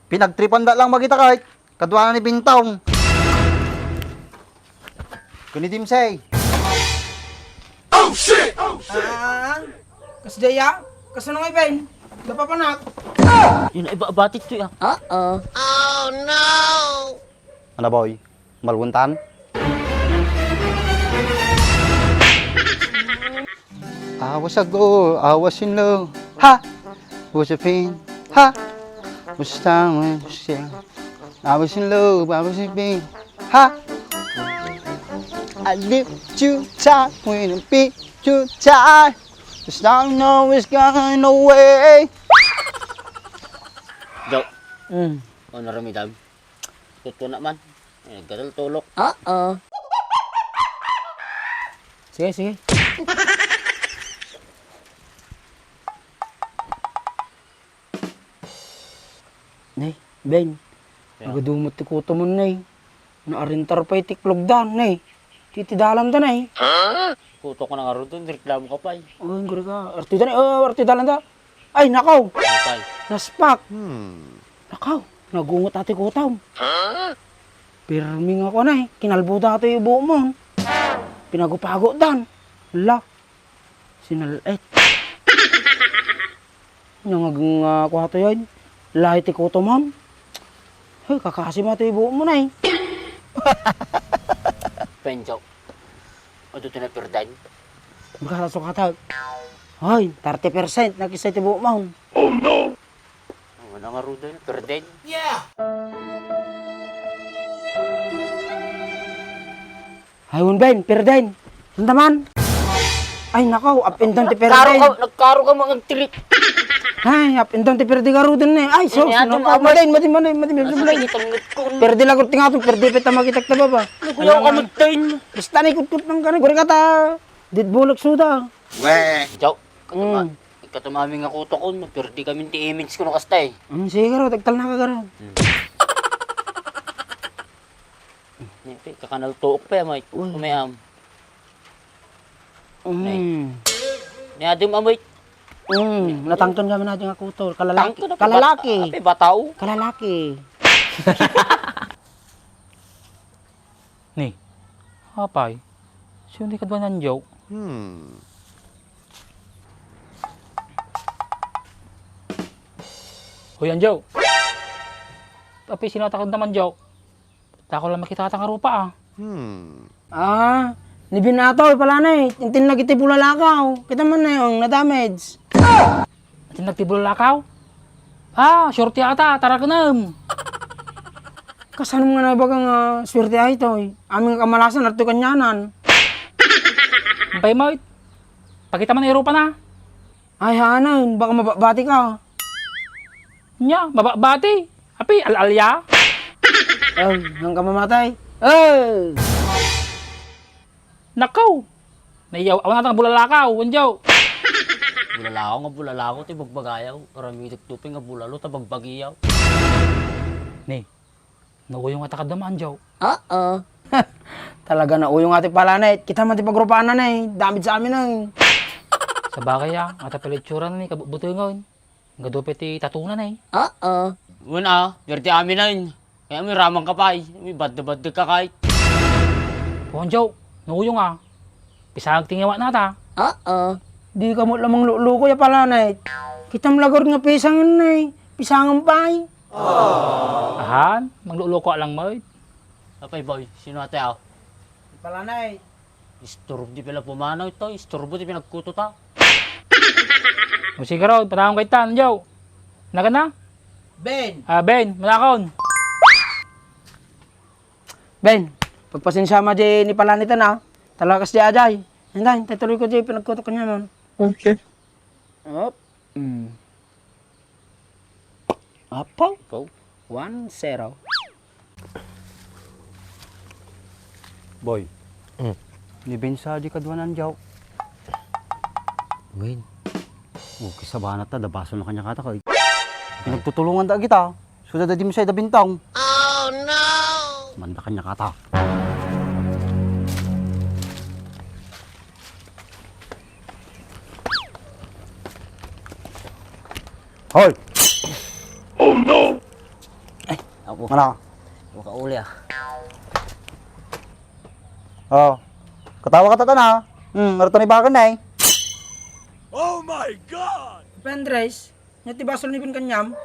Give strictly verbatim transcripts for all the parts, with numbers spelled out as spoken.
Pinagtripanda lang magita kay kaduana ni Bintong. Kuni Dimsay. Ah, kasdiay a? Kasano nga ibain? Napapanak? Yun ay ba-, batit to, ah. Uh-oh. Ano, boy? Malwontan? I was a girl, I was in love. Ha! Was a pain. Ha! Was time when I was young. I was in love, I was in pain. Ha! I live too tight when I be too tight. Cause I know it's gone away. Joe. Mm. Ano, ramidam? Tutuna man. Eh, gadal tulok. Oo. Sige, sige. Nay, Ben. Yeah. Agadumot ti kutomon, nay. Naarintar pay ti klogdan, nay. Ti, ti dalanda, nay. Kutok na nga rudon, reklamo ka pay. Oy, guri ka. Artida, nay. Oh, artida dalanda. Ay, nakaw! Patay. Naspak! Hmm. Nakaw, nagungot a ti kutom. Pirmi nga kuan, ay, kinalbo datoy buokmon. Pinagupago dan. La, sinal-et. Nangag nga kuan datoy, ay, lahi ti kutomon. Ay, kakasi mo datoy buokmon, ay. Penjo. Adu ti napirden? Magkano sukatag? Ay, thirty percent na kisa ti buokmon. Oh, no! Ang nangarudan, pirden? Yeah! Ay, un, Ben, pirden. Saan naman? Ay, nakaw, up and down ti pirden. Nagkaro ka, nagkaro ka, mga trip. Ay, up and down ti pirden, garuden, eh. Ay, so, Ay, sino ato, ka? Madi, madi, madi, madi, madi, madi. Sige, tangit ko. Pirdi lagot ti nga to, pirdi pita makitak ta baba. Kuya, Alam ka mo. Magtain. Basta na ikutkut ng kanan. Guri ka ta. Dit bulak suda. Weh. Joe, Mm. Katumami nga kutok on, pirdi kami ti image ko no kasta eh. Mm, sige, garo, tagtal na ka, garo. Ni, kakanal tuok pa, may, Uy. Umayam. Mm. Ni, ni Adam, amay. Mm, natangken kami na nga kutok. Kalalaki. Tangken na, kalalaki. Bat-, ape, batao. Kalalaki. Ni, apay, sino ti kadua ni Anjo? Hmm. Hoy, Anjo! Apay, sino ta kadua ni Anjo? Dako lang makita ta nga rupa, ah. Hmm. Ah, ni Binato, pala na eh. Intin lagi ti bulalakaw. Kita man na yung na-damage. Atin nagtibulalakaw? Ah, sure ti ata, tarakenem. Kasano nga nabaga nga swerte ay to, eh? Aming kamalasan, adto kanyanan. Ampay mo, it-, pakita man irupa na. Ay, hanan, baka mababati ka. Nya, mababati. Api, al-alya. Ay, nang ka mamatay. Oh! Nakaw! Naiyaw, awan natang bulalakaw, Anjo. Bulalakaw nga bulalakaw, ti bagbagayaw. Aramidek tupi nga bulalo, ta bagbagiyaw. Ni, nauyong nga takadam, Anjo. Oo. Talaga nauyong nga ti palanet. Kita man ti pagrupaan na, eh. Damage sa amin, eh. Sabagay, ah. Nga ta pala itsura na ni kabubutungon. Gadupe ti tatuna na eh. Oo. Wen a, pirdi amin na yun. Kaya may ramang ka pa eh. May badde-badde ka kahit. Puan Joe, nuyong a. Pisangag ti ngewa nata. Oo. Di ka mo lamang luluko ya pala na eh. Kitam lagor nga pisangan na eh. Pisangan pa eh. Ahan, mangluluko lang mo eh. Apay boy, sino ate aw? Pala na eh. Isturbo ti pala pumanaw ito, isturbo ti pinagkuto ta. O sige raw, pataong kay tan, Joe. Nagan na? Ben! Ah, Ben, manakon. Ben, pagpasensya ma di ni palanitan ah. Talakas di ajay. Hindi, tatuloy ko di pinagkuto kanya man. Okay. Op. Mm. Apaw. Apaw. One zero. Boy. Mm. Ni Bensa di kaduanan diaw. Wen. Oh, kisabana ta, dabaso na kanya kata ko. Pinagtutulungan da kita. Suda da di mo siya da bintang. Oh, no! Manda kanya kata. Hoy! Oh, no! Ano? Makauli, ah. Oh. Katawa ka tatan, ha? Hmm, arta ni bagan na, eh. Oh my God! Pendres, nya ti basol ni Ben kaniam?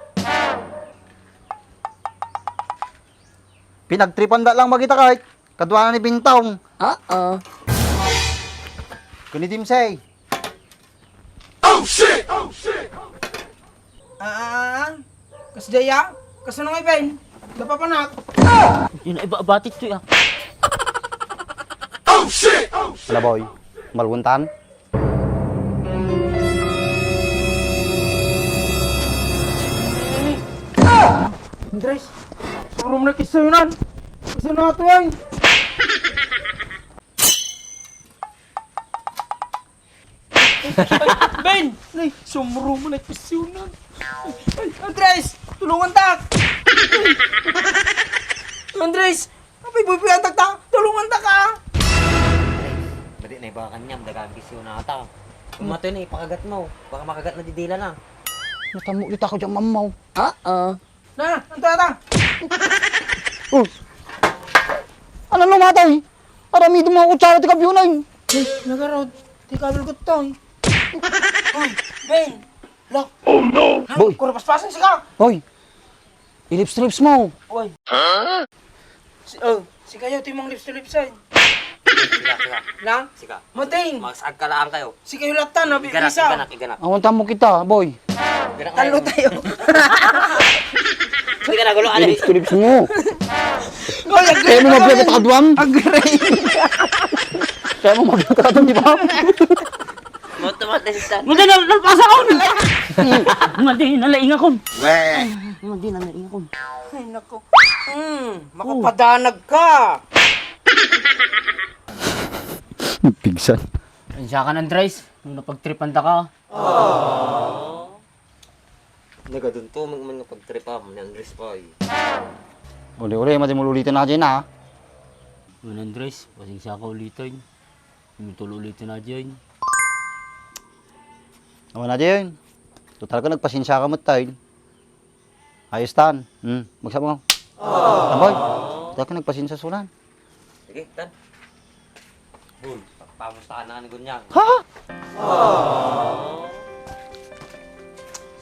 Pinagtripan da lang magita kay kaduana ni Bintong. Oo. Kuni Dimsey. Oh, shit! Oh, shit! Ah, ah, ah. Kasdiay, ah? Kasano nga, Ben? Napapanak? Yun ay ba-, batit to, ah. Oh, shit! Oh, shit! Ala, boy. Malwuntan? Andres, surum na kisayunan. Kasano nga to, ay? Ben! Ay, sumro mo na ipisyunan. Ay, Andres! Tulungan ta! Andres! Apay, bubuyantak ta! Tulungan ta ka! Madi na iba kanyam, dagang pisyunan ata. Kung mato na, ipakagat mo. Baka makagat na didila na. Natamok dita ako dyan, mamaw. Oo. Na, anto ata? Oh. Ano lumatay? Aramidem nga kutsara ti kabyunay. Ay, nagarod. Ti kabil ko to, eh. Hoy, Ben. Lo. Oh, no! Boy. Kurapaspasan sika. Hoy. Ilips-lips mo. Hoy. Huh? Si, oh, sikayo ti manglips-lips, ay. Sika, sika. Na? Sika. Mating. Mas agkalaan kayo. Sikayo latta, no? Iganak, bisa. Iganak, iganak. Awan tamo kita, boy. Iganak tayo. Talo tayo. Sige na, gulo, ano? Ilips-lips mo. Hoy, agree. Kaya mo mabiyag ito kaduam? Agree. Kaya mo mabiyag ito kaduam, di ba? Moto, moto, sister. Madi na, nalpasa ko. Madi na, laing akon. Weh. Madi na, laing akon. Ay, nako. Hmm, makapadanag ka. Pigsan. Ansya ka, Andres. Nung napagtripan ta ka. Nagadunto man nga pagtripam ni Andres, oy. Uli-uli, madi mo ulitin na dyan, ha? Nung Andres, pasensya ka ulitin. Imitululi ti nadyan. Awan na dyan. Total ka nagpasensya ka met, tay. Ayos tan. Hmm, magsama. Tambay. Total ka nagpasensya sulan. Sige, tan. Bul, pamusta ka na ni Gunyang? Ha?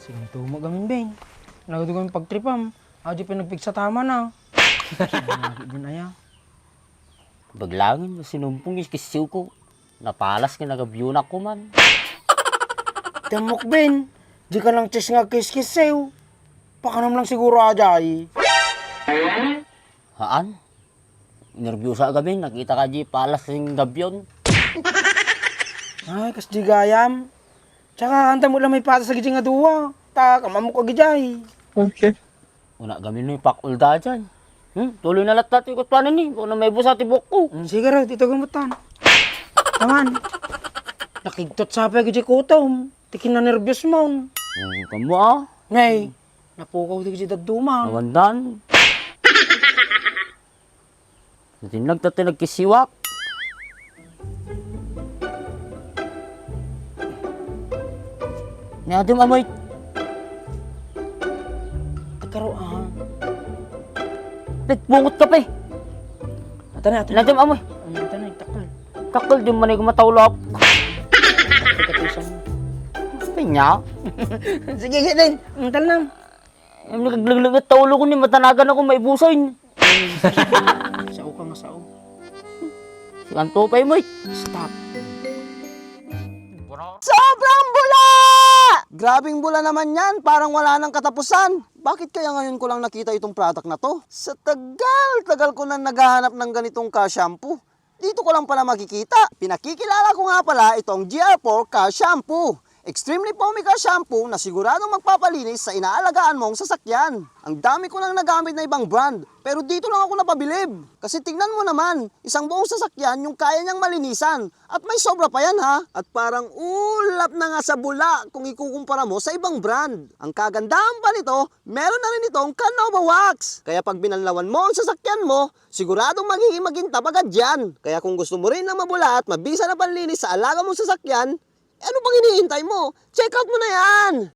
Sige, tumag amin, Ben. Nagdugang pagtripam. Adi pa nagpigsa tama na. Sige, aya. Baglangen, sinumpong iskisiw ko. Napalas nga nagabiunak ko man. Damok, Ben. Di ka lang chis nga kiskisiw. Pakanam lang siguro, ajay. Haan? Nerbiusa ka, Ben. Nakita ka di palas nga gabion. Ay, kas di gayam. Tsaka, anta mo lang may patas lagi nga duwa. Ta, kamamok ka gijay. Okay. Una gamin no ipakul da dyan. Hmm? Tuloy na latta ti kutuanan ni. Baka na may busa ti buhok ko. Hmm, sige raw, dito gamutan. Taman. Nakigtot sa pa gidi kutom. Ti kinanerbyos mo. Hmm, kamo ah. Nay, napukaw ti gidi dadduma. Awandan. Natinag ta ti nagkisiwak. Ni Adam amoy. Takaro, ah. Nagpungot ka pa eh. Ata na, ata na. Ni Adam amoy. Ang ata na, takal. Takal, di man ay kumatawlap. Ito, ito, isang. Pinya? Sige, sige, din. Ang tal na. Ay, nagaglaglagit ta ulo ko ni matanagan ako maibusan. Sao ka nga sao. Sikan to pa, Imoy. Stop. Sobrang bula! Grabing bula naman yan. Parang wala nang katapusan. Bakit kaya ngayon ko lang nakita itong product na to? Sa tagal-tagal ko na naghahanap ng ganitong ka-shampoo. Dito ko lang pala makikita. Pinakikilala ko nga pala itong G R four Ka Shampoo. Extremely foamy ka shampoo na siguradong magpapalinis sa inaalagaan mong sasakyan. Ang dami ko nang nagamit na ibang brand, pero dito lang ako napabilib. Kasi tingnan mo naman, isang buong sasakyan yung kaya niyang malinisan. At may sobra pa yan ha. At parang ulap na nga sa bula kung ikukumpara mo sa ibang brand. Ang kagandahan pa nito, meron na rin itong Canova Wax. Kaya pag binanlawan mo ang sasakyan mo, siguradong magiging magintab agad yan. Kaya kung gusto mo rin ng mabula at mabisa na panlinis sa alaga mong sasakyan, eh, ano pang hinihintay mo? Check out mo na yan!